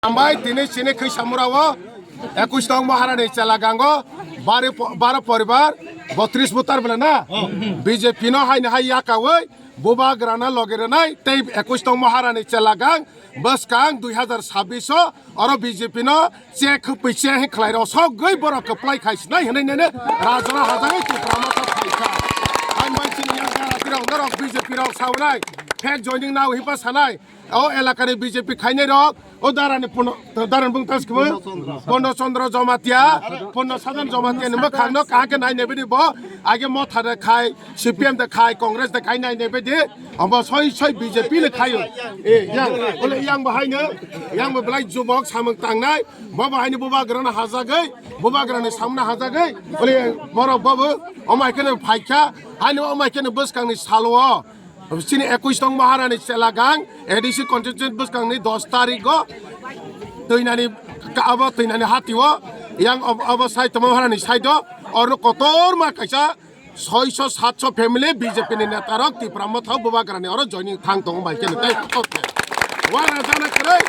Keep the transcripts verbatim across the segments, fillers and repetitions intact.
Hambai, tini chini khwi samura o ekush tong Maharani chela gango bari po-, baro poribar botris butar bela na B J P no haini hai yakawi bubagrana logi rwnai tei ekush tong Maharani chela gang bwskang dui hazar sabbish o oro B J P no che khwpwi che hin khlai rw sogwi borok kwplai khai sinai hinwi nene rajra hajagwi Tipra motha phaikha. Hambai chini yang jara tirok norok B J P rok saunai fake joining nao hipa sanai. O elakani B J P khainai rok, o darani Purno, darani bung tas kebo? Purno Chandra Jamatia, Purno Sadan Jamatia ni mwkhang no kaham khe nai nai bidi bo, age Motha de khai, C P M de khai, Congress de khai nai nai bidi, abo soi soi B J P le khayo. E, yang, ole yang bo haino, yang bo belai jubok samung tangnai, bo bo haino bubagrana hajagwi, bubagrani samna hajagwi, ole borok bo bo, omai khe no phaikha, haino omai khe no bwskangni salo o. Chini ekush tong Maharani chela gang A D C constituency bwskangni dos tarikgo twinani ka-, abo twinani hatio yang ob-, abo side tongma Maharani side o oro kotorma kaisa soiso satso family B J P ni netarok Tipra motha bubagrani oro joining thang tongo bai khe tei wara jana kwrwi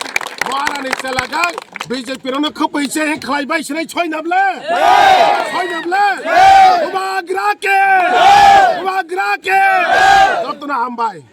Maharani chela gang B J P rokno khwpwi se khlai bai sinai soi na ble? Soi na ble? Bubagra ke! Bubagra ke! Jotono hambai.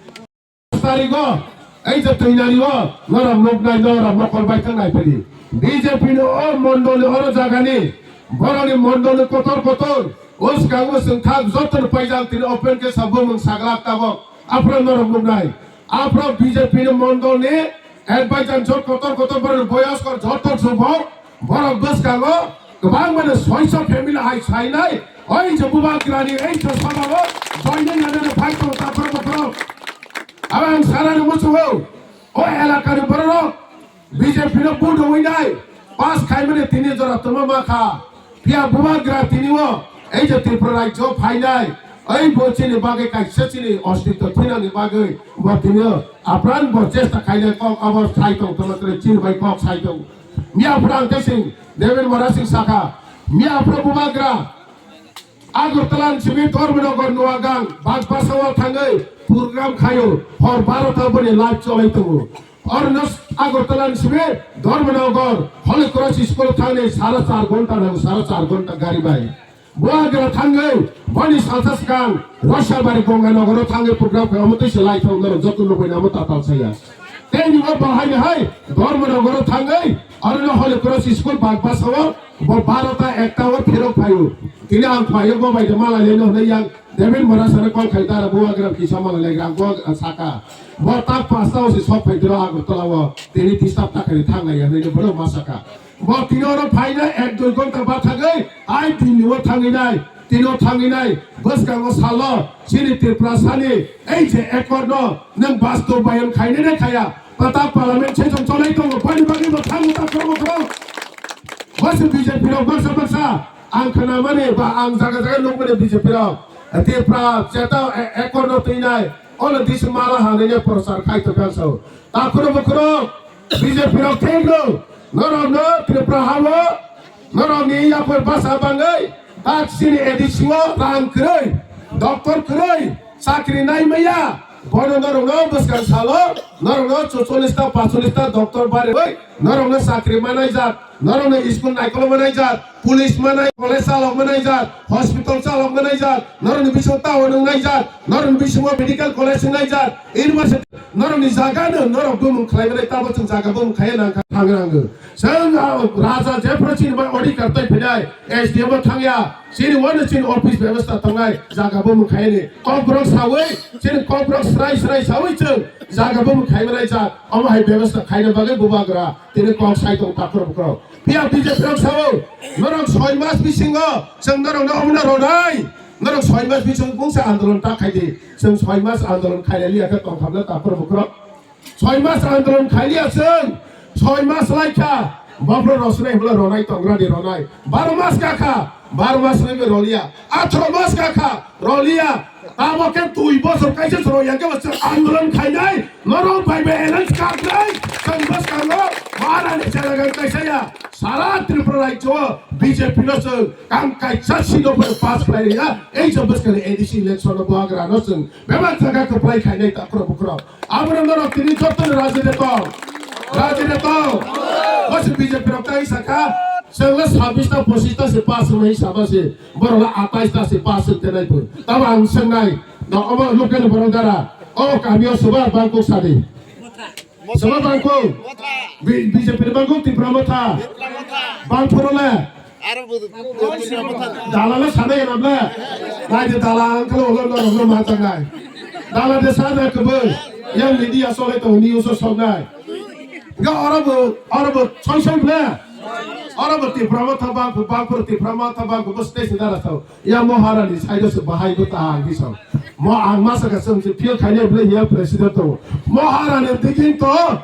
Tarigo, ei je twinani o, norok nuknai, norok mokol bai thangnai phidi. B J P ni o mondol ni oro jagani, boroni mondol ni kotor kotor, o swkango swngthak jotono paijak tini open khe sa bumung saglak tabok. Aphro norok nuknai. Aphro B J P ni mondol ni advisor jot kotor kotor borok boyoskor joto jubok borok bwskango kwbangma ni soiso family hai sainai oi je bubagrani ei je sabao joinai nani phai tong taphro bokhro. Abo ang sarani muchungo o elakani borok B J P no vote rwinai pass khaimani tini jora tongma ma kha. Phiya bubagra tini o ei je Tripura rajyo phainai, ei bo chini bagwi kaisa chini ostitto thinani bagwi bo tini o apran bo chesta khainai kok abo sai tong tongma tere chini bai kok sai tong. Miya phura ang tesing Devendra Murasing sakha, miya phura bubagra Agartala ni simi Dharmanagar Noagang Bagbasa o thangwi program khaio, hor barota boni live cholai tongo. Orno Agartala ni simi Dharmanagar Holy Cross School thangni sara char ghonta nango, sara char ghonta gari bai. Bubagra thangwi boni salsa swkang Royalbari Ganganagar o thangwi program khaio, omo twi se lai thang norok joto nukbai namo tatal saya. Tei ni bo bahai ni hai Dharmanagar o thangwi orno Holy Cross School Bagbasa o bo barota ekta o phirok phaio. Tini ang phaio bo bai de malai le no hwnwi yang David Murasano call khai dara bubagra kisa malai le ang bo saka. Bo tak pasta o si sok phai dira Agartala o tini disturb ta khai thang lai ya hwnwi borok ma saka. Bo tini oro phaina ek dui ghonta bathagwi ai Delhi o thangwi nai, tini o thangwi nai, bwskango salo chini Tripura sani ei je accord no nwng bastobayon khainai na khaya, pata parliament session cholai tongo, boni bagwi bo thango ta khorokbo khorok. Bo se B J P rok baksa baksa ang khnamani ba ang jaga jaga nukmani B J P rok Tripura cheta e-, accord no twinai, ono disi mala hanai ne prochar khai tongkha sao. Ta khorokbo khorok. B J P rok thik rw, norokno Tripura hao, norokni yapor basa bangwi, tak chini A D C o rang kwrwi, doctor kwrwi, chakri nai maya, bono norokno bwskang salo, norokno chucholish ta, pacholish ta doctor barwi, norokno chakri manai jak, norokno school naikolo manai jak, police manai, college chalok manai jak, hospital chalok manai jak, norokni bisingo town wngnai jak, norokni bisingo medical college wngnai jak, university, norokni jaga no norok bumung khlai mani tabo chwng jaga bumung khaiya nang kha thang rang. Chwng, ah, raja jephru chini bai order kartai phinai S D M o thangya, chini wano chini office bebostha tongnai jaga bumung khaiya ni kokborok sawi, chini kokborok srai srai sawi chwng jaga bumung khai mani jak, omo hai bebostha khaina bagwi bubagra tini kok sai tong takhro bukhro. Phiya B J P rok sao, norok soi mas bisingo chwng norokno omono ronai. Norok soi mas bisingo bungsa andolon ta khai di. Chwng soi mas andolon khaina liya khe tongkhamna takhro bukhro. Soi mas andolon khai liya chwng. Soi mas lai kha. Bafro rosnai hwla ronai tongra di ronai. Baro mas ka kha. Baro mas nai roliya. Athro mas ka kha. Roliya. Abo khe dui bosor kaisa chwng yang khe andolon khainai. Norok bai bai alliance kaknai, chwng bwskango Maharani chelagan kaisa ya. Sara Tripura rajyo o B J P no chwng kang kaisa seat no phai pass khlai ya. Ei je bwskani A D C election o bubagra no chwng bebak jaga kwplai khainai takhro bukhro. Abono norok tini joto ni raji de tong. Raji de tong. B J P rok tai saka, chwngno sabbish ta, pochising ta se pass wngwi saba se, borok atais ta se pass wng tenai pun. Tamo ang swngnai, no, omo local borok dara, o kamio soba bangkuk sadi. Soba bangkuk, B-, B J P ni bangkuk Tipra Motha, bangphuru le. Dalala sana ya nabla. Nai de dala ang kalo lo lo lo ma tangai. Dala de sana kebel. Yang media sole to ni uso sonai. Ga oro bo, oro bo soi soi bla. Oro bo Tipra Motha bang, bang pro Tipra Motha bang bo stage dara to. Ya Maharani side se bahai bo ta ang bisa. Mo ang masa ka sem se feel khanya bla ya president to. Maharani digin to.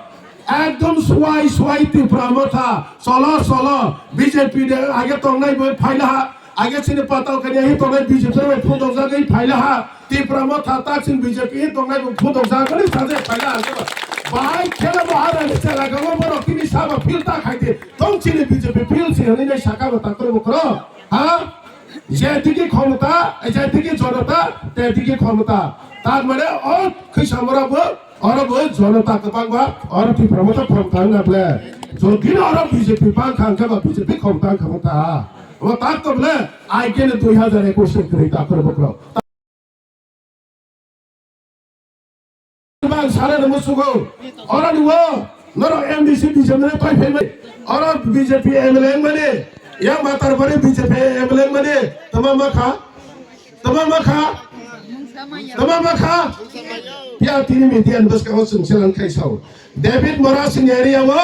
Ekdom suai suai Tipra Motha, cholo cholo, B J P de age tongnai bo phaila ha, age chini patal kani hi tongnai B J P bai phundok jagwi phaila ha, Tipra Motha tak chini B J P hi tongnai bo phundok jagwi sajai phaila ha. Bahai khela Maharani chela gamo borok tini saba feel ta khaidi, tong chini B J P feel si hwnwi nai saka bo takro bokro, ha? Jediki khomota, jediki jonota, tediki khomota. Tar mane o khwisamora bo, oro bo jonota kwbangma, oro Tipra Motha khomota wngna ble. Jodi no oro B J P bang kha, hwnkhe ba B J P khomota wngkha mota. Omo tak to ble, aigene dui hazar ekwis ni kwrwi ta khoro bokro. Bang sare no musugo. Oro ni wo, norok M D C B J P no pai phai mai. Oro B J P M L A mani, yang matar bari B J P M L A mani, tama ma kha? Tama ma kha? Tama ma kha? Pia tini media ni bwskango chwng selang khai sao. David Mora sini area wo,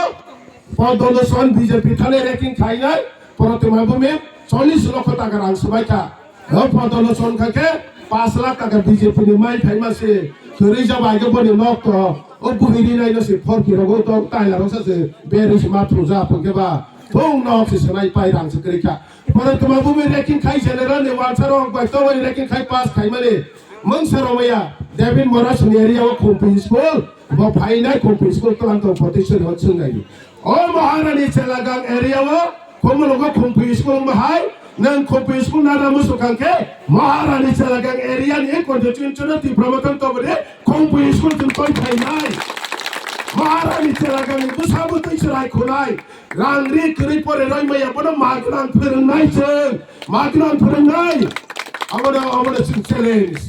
Podoloson B J P thani ranking khainai, Protima Bhumi, chollish lokho taka rang swbai kha. O Podoloson kha khe pash lakh taka B J P ni mai phaima se, kwrwi jaba age boni nok to, o buhiri nai no se, phor kiro go to, taila rok sa se, beri se ma thuja phung khe ba, thung nok se sanai pai rang se kwrwi kha. Protima Bhumi ranking khai general ni wansa rok bai to bai ranking khai pass khai mani, mungsa romaya, David Mora sini area wo Khumpi school, bo phainai Khumpi school tlang to protection hot sung nai. O Maharani Chelagang area o, Khumulwngo Khumpi school wngma hai, nwng Khumpi school nana musu kang khe, Maharani Chelagang area ni constituency no Tipra Motha tongmani Khumpi school chwng twi phainai. Maharani Chelagang ni bwsa bwtwi chwrai khunai, rang ri kwrwi pore roi maya bono ma gwnang phwrwngnai chwng, ma gwnang phwrwngnai. Abono, abono chwng challenge.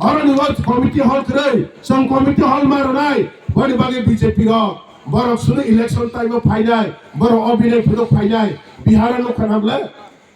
Oro ni committee hall kwrwi, chwng committee hall ma rwnai, boni bagwi B J P rok. Borok sunu election time o phainai, borok o bini phunuk phainai, Bihar o nukha namle,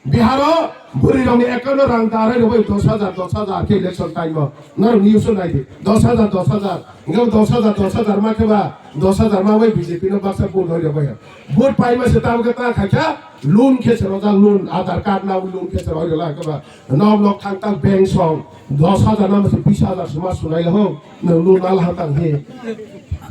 Bihar o bwrwi rokni account o rang darai rwbai dos hajar, dos hajar khe election time o, norok news o naidi, dos hajar, dos hajar, hingke dos hajar, dos hajar ma khe ba, dos hajar ma bai B J P no baksa vote roi rwbai. Vote pai ma se tamo khe ta khaikha, loan khe se rojak, loan, Aadhaar card na loan khe se roi rwla khe ba, nok nok thang thang bank song, dos hajar na se bis hajar se ma sunai la ho, nwng loan ala ha tang he.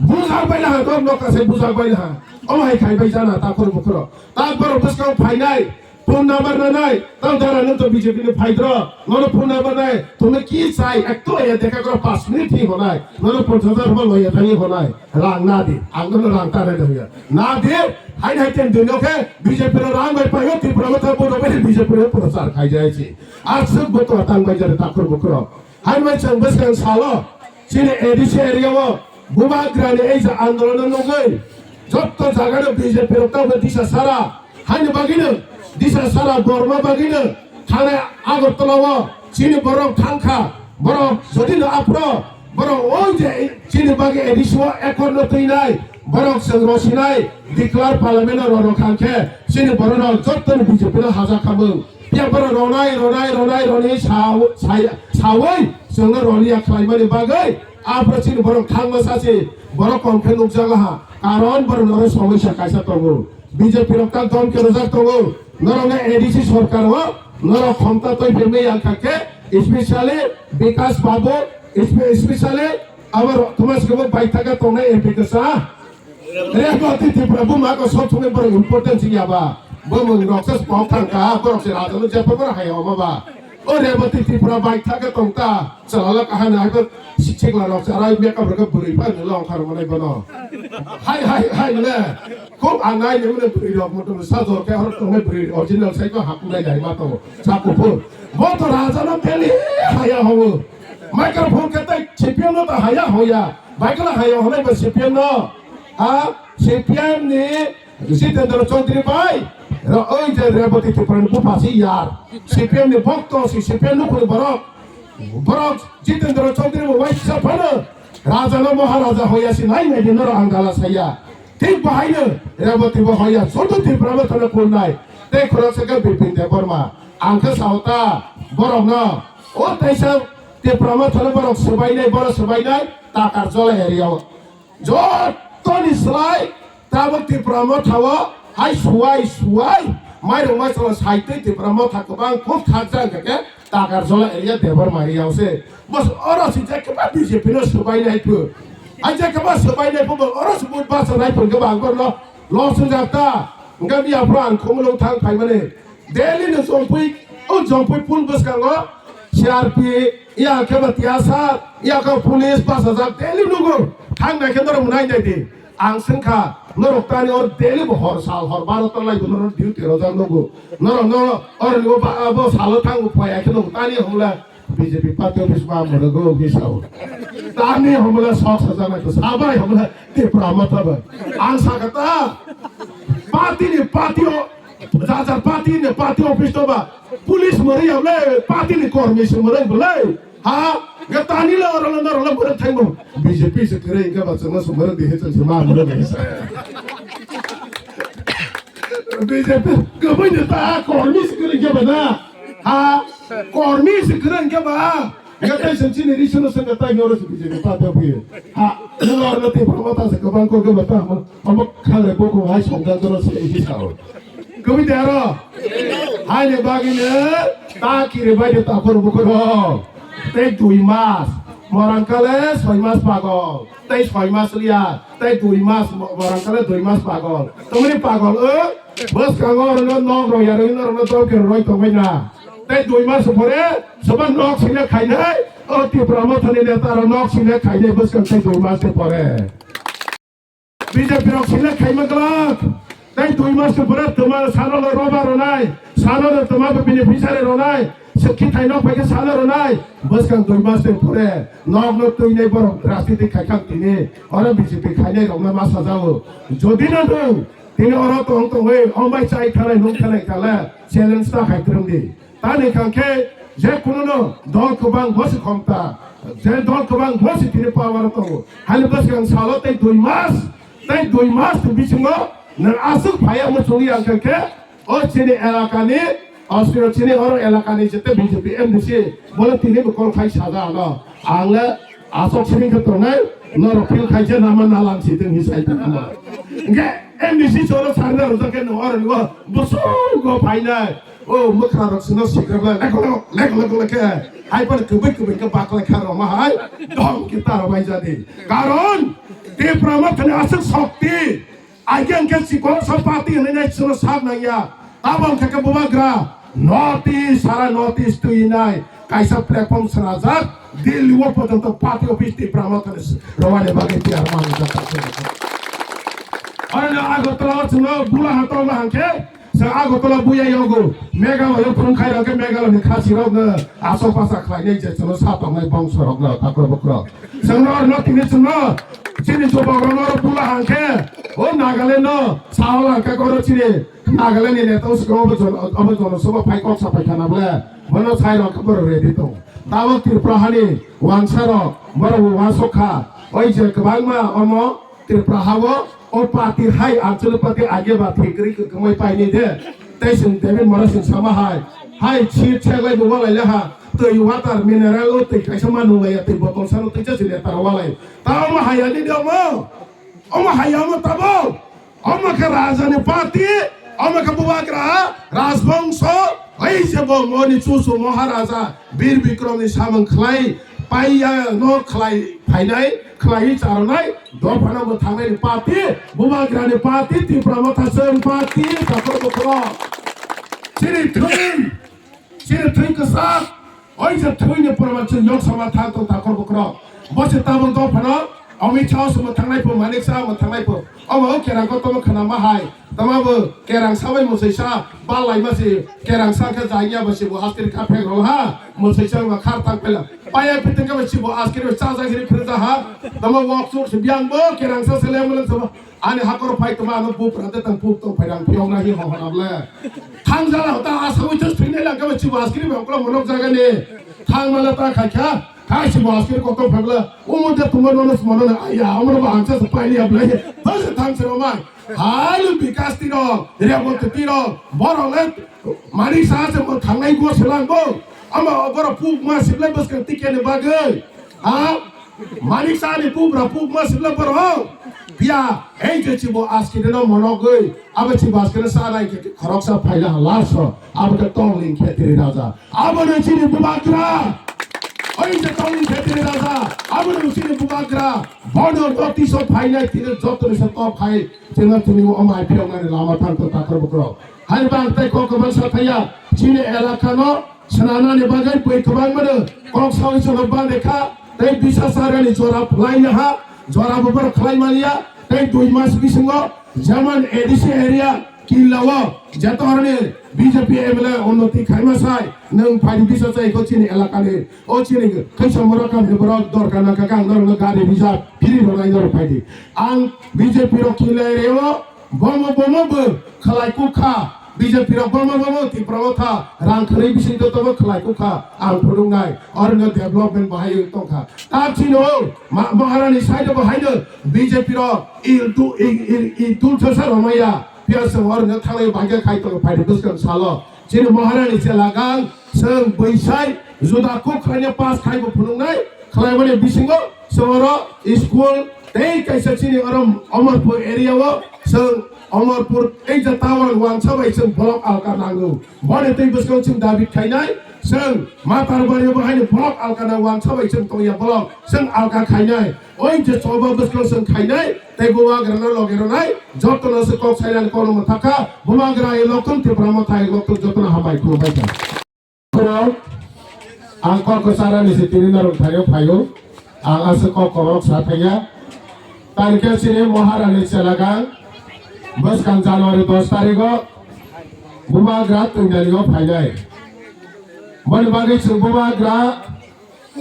Bujak bai laha, nok nok ta se bujak bai laha. Omo hai khai bai jana ta khoro bukhoro. Ta borok bwskang phainai, phone number nanai, tang dara nwng to B J P ni phaidro, nono phone number nai, tongno ki chai, ekto ya dekha koro panch minute hi honai, nono ponchas hajar rwma loya thangwi honai, rang na di, ang nono rang ta nai dongya. Na di, hai hai ten dino khe B J P ro rang bai payo, Tipra Motha bono bai B J P ro prochar khai jai si. Aswk bo to tang bai jare ta khoro bukhoro. Hai bai chwng bwskang salo, chini A D C area o, Bubagrani ei je andolon nugwi, jotto jaga no B J P rok tamo disa sara, haini bagwino, disa sara Borma bagwino, thane Agartala o, chini borok thangkha, borok jodi no aphro, borok o je chini bagwi A D C o accord no twinai, borok chwng rosinai, declare parliament o rorok kha khe, chini borok no jotto no B J P no hajakha mung. Phiya borok ronai, ronai, ronai, ronai sa-, sa-, saui chwngno roniya khlaimani bagwi aphro chini borok thangma sachi borok kom khe nukjak laha. Karon borok norok somosya kaisa tongo. B J P rok ta dom khe rwjak tongo. Norokno A D C sorkar o norok khomta twi phemwi yang kha khe, especially Bikash Babu, espe-, especially abo Thomas Gabo bai thaka tongnai M P kwsa. Rebati Tripura buma ko sob somoi borok important sing ya ba. Bumung rok se spok thang ka, borok se raja no jepa borok hai oma ba. O Rebati Tripura bai thake tong ta, chalala kahana hai bo sikla rok se arai makeup rok bwrwi phai no long khar manai bono. Hai, hai, hai, ne. Kok anai ne mene bwrwi rok motom sa jor ke hor tong bwrwi original sai ko hak nai dai ma to. Sa kupur. Bo to raja no beli haya ho. Microphone ke tai C P M no ta haya hoya. Baikala hai hwnai bo C P M no. Ha? C P M ni Jitendra Chaudhary bai, ro-, oi je Rebati Tripura ni bupha si yar. C P M ni bhokto si, C P M nukhungni borok. Borok Jitendra Chaudhary bo waisa phano Raja no Maharaja hoya si nai nai di norok ang gala saya. Thik bahaino Rebati bo hoya, joto Tipra Motha no kulnai. Tei khoroksa khe Bipin Debbarma. Ang khe sao ta borokno, o teisa Tipra Motha no borok swbainai, borok swbainai, Takarjola area o. Jotoni slai tabuk Tipra Motha o hai suwai suwai mairung maisalo saitwi Tipra Motha kwbang khub khakjak hwnkhe Takarjola area Debbarma area o se. Bos oro si je kwbang B J P no swbainai phu. Ai je kwbang swbainai phu bo oro si but basa nai phu hwnkhe bo ang borno loss wngjak ta. Hwnkhe bia phuru ang Khumulwng thang phaimani. Delhi no Jongpui, o Jongpui pul bwskango C R P, iya khe ba tiyasa, iya khe police bachajak Delhi nugo. Thang nai khe norok mwnai nai di. Ang swngkha, norok tani o Delhi bo hor sal hor baro tonglai bo norok duty rojak nugo. Norok no oro ni bo ba, bo salo thang bo paya khe nugo tani hwnla B J P party office ma mwnai go hwnwi sao. Tani hwnla sok sajak nai to sabai hwnla Tipra Motha bai. Ang sakha ta, party ni party o Jajar party ni party office to ba police mori ya le party ni kormi se mori bole. Ha, ga tani le oro le oro le mori thai mo. B J P se kre ga ba chama se mori de he chama ma mori de. B J P ga bai de ta kormi se kre ga ba na. Ha, kormi se kre ga ba. Hingke tei chwng chini ri sino sengkha tai noro si B J P party o phuiyo. Ha, nwng oro no tei phangma ta se kwbang kok khe bo ta hamo, omo khangle bokong hai songjak jora se isi sao. Kwbui de aro? Haini bagwino ta kiri bai de takhor bukhoro. Tei dui mas, morang kale soi mas pagol. Tei soi mas liya, tei dui mas, morang kale dui mas pagol. Tomoni pagol o, bwskango oro no nok rok yarwi norok no dol khe roi tongbai na. Tei dui mas pore soba nok sile khainai, o Tipra Mothani neta rok nok sile khainai bwskang tei dui mas ni pore. B J P rok sile khaima glak. Tei dui mas pore twma sano le roba ronai, sano le twma beneficiary ronai, swkhi thai nok pai khe sano ronai, bwskang dui mas ni pore nok no twinai borok rajniti khai khang tini, oro B J P khainai rok no ma sajao. Jodi no nwng tini oro tong tongwi, o mai chai thanai nung thanai kale challenge ta khai kwrwng di. Tani kha khe je kununo dol kwbang bo se khomta, je dol kwbang bo se tini power o tongo. Hani bwskang salo tei dui mas, tei dui mas ni bisingo nwng aswk phaiya muchungwi ang kha khe o chini elakani, o chini oro elakani jete B J P M D C bono tini bo call khai saja ano. Ang le aswk siring khe tongnai, norok feel khai je nama nalang si tong hi sai tong ama. Hingke M D C choro sarna rojak khe no oro ni bo bosong go phainai. O mwkhra rok sino sikrek le lek lek lek lek lek khe. Hai phano kwbui kwbui khe baklai kha rok ma hai. Dom khe ta rok bai jadi. Karon Tipra Mothani aswk shokti. Ai khe hwnkhe chikon sa party hinwi nai sino sak nang ya. Abo hwnkhe khe bubagra. North East, sara North East twi nai. Kaisa platform swnajak. Delhi o porjonto party office Tipra Mothani rwani bagwi tiyar manjak. Oro no Agartala o chwngno bula ha tongma hwnkhe. Chwng Agartala buya yogo, Meghalaya phung khai rok khe Meghalaya ni khasi rok no aso pasa khlai nai je chwngno sa tongnai bongso rok no takhro bukhro. Chwng no orno tini chwngno chini chubok rok no bula hang khe o Nagaland no sao lang khe oro chini Nagaland ni neta swkang obo jon-, obo jono sobo phai kok sa phai khana bole bono sai rok khe borok ready tong. Tabok Tripura hani wansa rok borok bo wansok kha oi je kwbangma omo Tripura ha-o, o party hai anchalik party age ba thwi kwrwi kwrwi kwmai painai de. Tei chwng David Mora chwng sama hai. Hai seat cheklai bo walai le ha. Twi water mineral o twi kaisa ma nung laiya, twi botol sano twi cha chini tara walai. Ta omo hai ani de omo. Omo hai omo tabo. Omo khe raja ni party, omo khe bubagra, rajbongso, hai se bo moni chuchu Maharaja, Bir Bikrom ni samung khlai, paiya no khlai phainai, khlai charonai, dophano bo thangnai ni party, bubagra ni party, Tipra Motha Chwng party, takhor bukhro. Chini thwi, chini thwi kwchak, oi je thwini porma chwng yok sama thang tong takhor bukhro. Bo se tabuk dophano, Amit Shah se mwthangnai pho, Manik Shah mwthangnai pho. Omo o kerang kotorma khwnama hai. Tama bo kerang sabai mwswi sa bal lai ma se kerang sa khe jaiya bo se bo askir ka phek rol ha. Mwswi sa ma khar tak pela. Paya piteng ka bo se bo askir sa ja giri phir ja ha. Tama wok sur se biang bo kerang sa se le mo le sa. Ani hakor phai tama ano bupra de tang pup tong phai rang phiok na hi ho ho na ble. Thang jala hota asa wi just thwinai lang ka bo se bo askir ba okla monok jaga ni. Thang mala ta khai kha. Khai se bo askir kotor phai bla. Umo de tumar mano se mano na aya amro ba ang sa se pai ni able. Thang se thang se romai. Hailu Bikas Tirok, Reboti Tirok, borok le Manik Saha se bo thangnai go selang bo. Ama borok puk ma siblai bwskang ticket ni bagwi. Ha? Manik Saha ni puk bra puk ma siblai borok. Biya, ei je chibo askir no monogwi, abo chibo askir sa nai khe khoroksa phaila ha last o, abo khe tongling khetri raja. Abo no chini bubagra. Oi je tongling khetri raja, abo no chini bubagra. Bono notice o phainai tini joto ni se top khai. Chwngno chwngno o mai phiyoknani lama thang tong takhar bukrok. Hai bang tei kok kwbang sa thaya. Chini elaka no swnamnani bagwi bui kwbang mano. Kok sawi chwngno bang rekha. Tei bisa sarani jora phlai ya ha. Jora bo borok khlai maliya. Tei dui mas bisingo German A D C area Killa o jeto horni B J P M L A unnoti khaima sai. Nwng phaidi bisa chai ko chini elaka ni. O chini khaisa mora kam ni borok dorkar na ka kang dorkar gari reserve free rwnai dorkar phaidi. Ang B J P rok khinlai reo, bomo bomo bo khlai kukha, B J P rok bomo bomo Tipra o tha, rang khwrwi bising joto bo khlai kukha, ang phunuknai, orno development bahai wng tongkha. Tak chino, ma-, Maharani side bo haino B J P rok il tu, il, il, il tu thasa romaya, phiya se orno thanglai bagya khai tongo phaidi bwskang salo. Chini Maharani chela gang, chwng bwsai, juda kuk khlaina pass khai bo phunuknai, khlaimani bisingo, chwng oro school, tei kaisa chini oro Amarpur area o, chwng Amarpur tei ja town wansa bai chwng block alka nango. Boni tei bwskango chwng dabi khainai, chwng Matarbari bo haino block alka na wansa bai chwng tongya block, chwng alka khainai. Oi je choba bwskang chwng khainai, tei bubagrano loge rwnai, jotono se kok sainani kokno mwthakha, bubagra ai lokthung Tipra Motha ai lokthung jotono hambai khulumbai kha. Ang kok kwcharani se tini norok thaio phaio, ang aswk kok kokrok sa thangya. Tarikhe chini Maharani chelagang bwskang January dos tarigo bubagra twinani o phainai. Boni bagwi chwng bubagra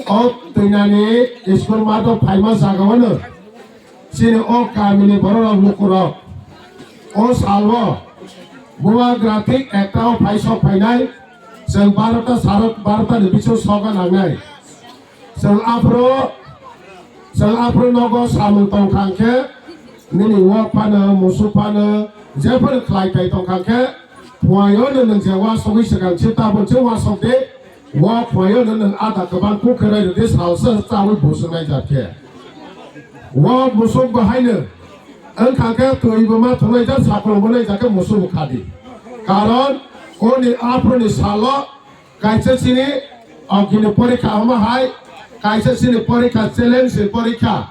O twinani school mato phaima jagao no chini o kamini bororok lukurok o salbo bubagra thik ekta o phai sok phainai, chwng barota saro barota ni bisingo soga nangnai. Chwng aphuru chwng aphuru nogo samung tongkha khe nini wak phano musuk phano jephuru khlai kai tongkha khe phuaio no nwng je wasogwi swkang se tabuk se wasok de. Wo phuaio no nwng ada kwbang kuk khe roi rwdi salsa chawi busuk nai jat khe. Wo busuk bo haino wngkha khe twi bo ma thungnai jat sakhulong bo nai jat khe musuk bo khadi. Karon oni aphuru ni salo kaisa chini ogini porikha omo hai kaisa chini porikha challenge ni porikha.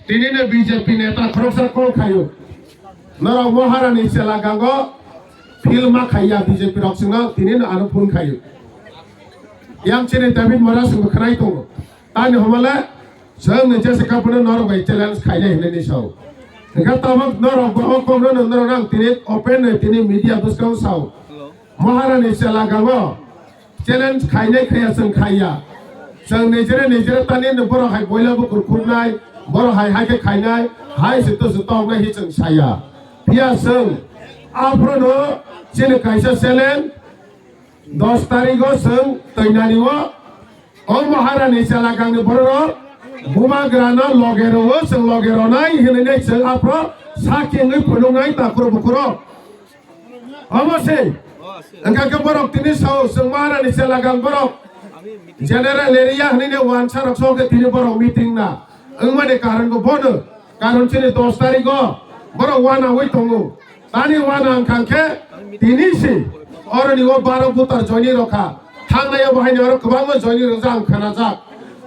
Tini no B J P neta khoroksa call khaio. Norok Maharani chela gango phil ma khaiya B J P rok chwngno tini no ano phone khaio. Yang chini David Mora chwngbo khwnai tongo. Tani homale chwng ni jesa kaphano norok bai challenge khainai hinwi ni sao. Hwnkhe tabuk norok bo o kokno no norok ang tini open no tini media bwskang sao. Maharani chela gango challenge khainai khaiya chwng khaiya. Chwng nijere nijere tani no borok hai boila bukur khuknai, borok hai hai khe khainai, hai se to se toknai hi chwng saya. Phiya chwng aphuru no chini kaisa challenge dos tarigo chwng twinani o, o Maharani chela gangni bororok bubagrano loge rwo chwng loge rwnai hinwi chwng aphuru sakhi wngwi phunuknai takhuro bukhuro. Omo se. Wngkha khe borok tini sao chwng Maharani chela gang borok general area hinwi ne wansa rok so khe tini borok meeting na wngmani karon bo bono karon chini dos tarigo borok wana wi tongo. Tani wana wngkha khe tini si oroni o baro butar joini rokha. Thangnai obo haini oro kwbangma joini rwjak ang khanajak.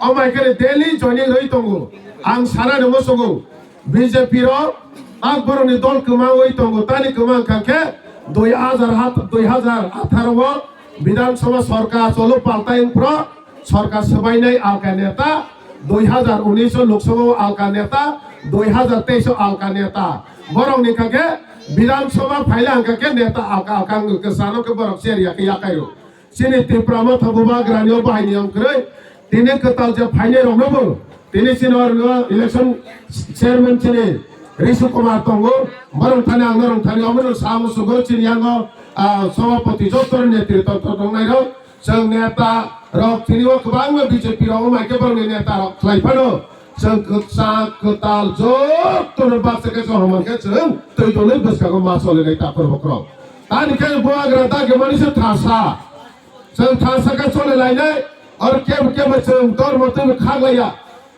Omo hai khe daily joini rwi tongo. Ang sanani muchungo. B J P rok tak borokni dol kwmawi tongo, tani kwma wngkha khe dui hajar hat-, dui hajar atharo o Bidhan Sabha sorkar cholo paltai wngphro sorkar swbainai alka neta Dui hazar unis o Lok Sabha o alka neta, dui hazar teis o alka neta. Borok ni kake Bidhan Sabha phaile hwnkha khe neta alka alka wngwi kwcharo khe borok chair ya khe yakai rw. Chini Tipra Motha Bubagrani o bahai niyom kwrwi. Tini kwtal je phainai rokno bo tini chini oro election chairman chini Rishu Kumar tongo. Borok thani ang norok thani omono sa musugo chini yango, ah, sabhapati joto netritw tongnai rok. Chwng neta rok tini o kwbangma B J P rok wng bai khe borokni neta rok khlai phano chwng kwchak kwtal jotono baksa khe chwng hwnmang khe chwng twi tonwi bwskango ma solinai takhur bukhurok. Tani khe bubagra dagi mani se thasa. Chwng thasa khe choli lainai, oro kebo kebo chwng dormo twibo khaklaiya.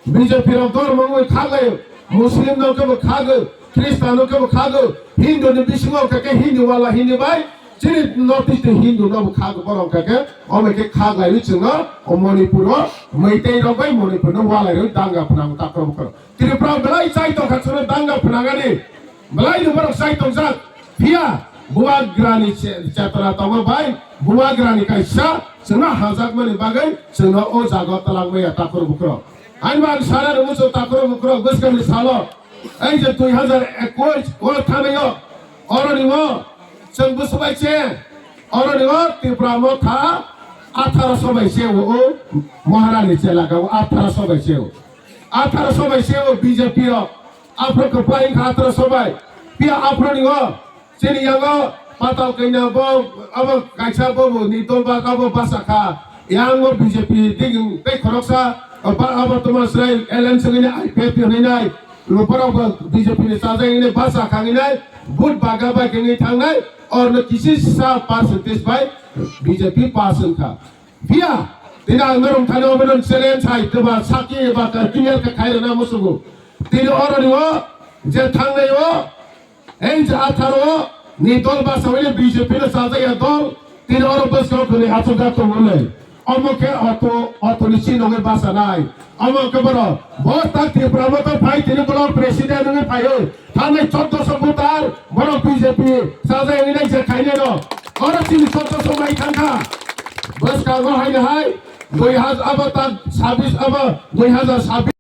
B J P rok dormo wngwi khaklaio, Muslim no kebo khago, Christian no kebo khago, Hindu ni bisingo hwnkha khe Hindu wala Hindu bai, chini North East ni Hindu no bo khago borok hwnkha khe, omo khe khaklaiwi chwngno o Manipur o Meitei rok bai Manipur no walai rwi danga phwnang takhro bukhro. Tripura belai chai tongkha chwngno danga phwnangani, belai no borok chai tongjak. Phiya bubagrani che-, chetona tongo bai, bubagrani kaisa chwngno hajakmani bagwi chwngno o jaga o twlangmaya takhro bukhro. Ani bo ang sana rwngwi chwng takhro bukhro bwskangni salo, ei je dui hazar ekush o thangnaio, oroni o chwng bwswk bai se, oroni o Tipra Motha atharo so bai se o, o Maharani chelaka o atharo so bai se o, atharo so bai se o B J P o, aphro kwplai wngkha atharo so bai, phiya aphroni o Chini yango patal kaina bo, abo kaisa bo bo ni dol ba abo basa kha. Yango B J P ding tei khoroksa, ba abo toma srai L N C ni I P F ni nai. Borok bo B J P ni sajai ni basa kha ni nai. Vote baga bai khe ni thangnai. Or no kisi sa percentage bai B J P pass wngkha. Phiya, tini ang norok thani obo no challenge hai, teba saki ba ka clear ka khai rwna musugo. Tini oro ni o, je thangnai o, Ei je atharo ni dol basa wngwi B J P no chajak ya dol, tini oro bwskango khwnwi achukjak tongo le. Omo khe auto, auto ni chinogwi basa nai. Omo khe borok bo tak Tipra Motha phai tini block president wngwi phaio. Thangwi chordoso voter borok B J P chajak wngwi nai je khainai no. Oro chini chordoso mai thangkha. Bwskango haino hai dui hazar abo tak sabis abo dui hazar sabis.